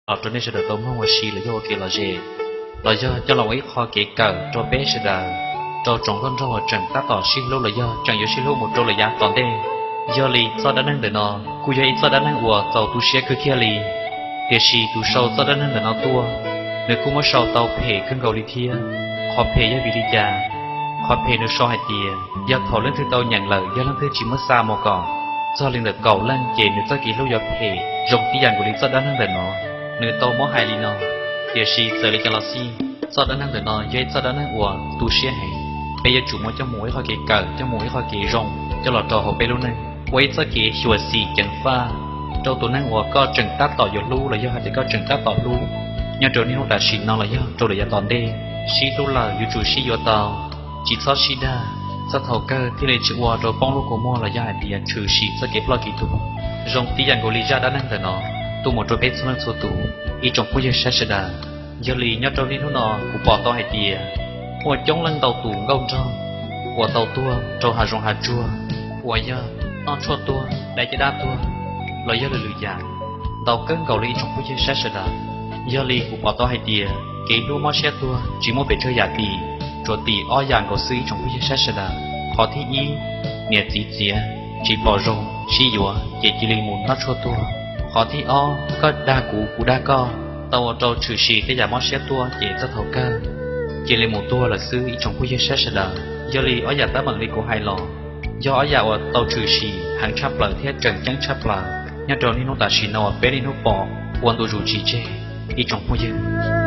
los rau nej sawv daws tau mloog ua si los yog ua kev lom zem, los yog coj los ua ib qho kev kawm rau peb sawv daws, rau tsoom nkauj nraug uas tseem tab tom sib hlub los yog tseem yuav sib hlub mus rau lawm yav tom ntej. Yog li txoj dab neeg ntawm no kuj yog ib txoj dab neeg uas txaus tu siab kawg kiag li. Tiam sis tus sau txoj dab neeg ntawm no tuaj, nws kuj muab sau tau phem kawg nkaus li thiab. Qhov phem yog vim li cas? Qhov phem nws sau hais tias yog thaum leej twg tau nyeem lawm yog leej twg tsis muab xa mus kom txog li ntawm kaum leej ces nws txoj kev hlub yuav phem zoo tib yam nkaus li txoj dab neeg ntawm no. Nws tau muab hais li no. Tiam sis txawm li cas los xij, txoj dab neeg ntawm no yog ib txoj dab neeg uas tu siab heev. Peb yuav tsum muab coj mus ua ib qho kev kawm, coj mus ua ib qho kev zoo coj los rau hauv peb lub neej, ua ib txoj kev xyuam xim ceev faj rau tus neeg uas koj tseem tab tom yuav hlub los yog hais tias koj tseem tab tom hlub nyob rau niaj hnub tam sim no los yog rau lawm yav tom ntej. Sib hlub lawm yuav tsum sib yuav tau, tsis txhob sib dag, txog thaum kawg thiaj li tsis ua rau poob lub kua muag los yog hais tias tshwm sim txoj kev ploj kev tuag. Zoo tib yam nkaus li zaj dab neeg ntawm no tuaj mus rau peb txhua leej txhua tus, ib tsoom phooj ywg saib sawv daws. Yog li nyob rau niaj hnub no kuv pom tau hais tias muaj coob leej ntau tus nkauj nraug uas tau tuag rau hav zoov hav tsuag uas yog noj tshuaj tuag, dai caj dab tuag los yog lwm lwm yam ntau kawg nkaus li ib tsoom phooj ywg saib sawv daws. Yog li kuv pom tau hais tias kev hlub mob siab tuag tsis muaj pes tsawg yam li, tsuas tim ob yam nkaus xwb ib tsoom phooj ywg saib sawv daws. Qhov thib ib, niam txiv txiav tsis pom zoo sib yuav ces cia li mus noj tshuaj tuag. Qhov thib ob, koj dag kuv kuv dag koj, tau ua rau tshwm sim tej yam mob siab tuaj ces txog thaum kawg cia li mus tuag lawm xwb ib tsoom phooj ywg saib sawv daws. Yog li ob yam teeb meem li kuv hais los yog ob yam uas tau tshwm sim heev tshaj plaws thiab tseem ceeb tshaj plaws nyob rau niaj hnub tam sim no uas peb niaj hnub pom ua ntu zus tsis tseg ib tsoom phooj ywg.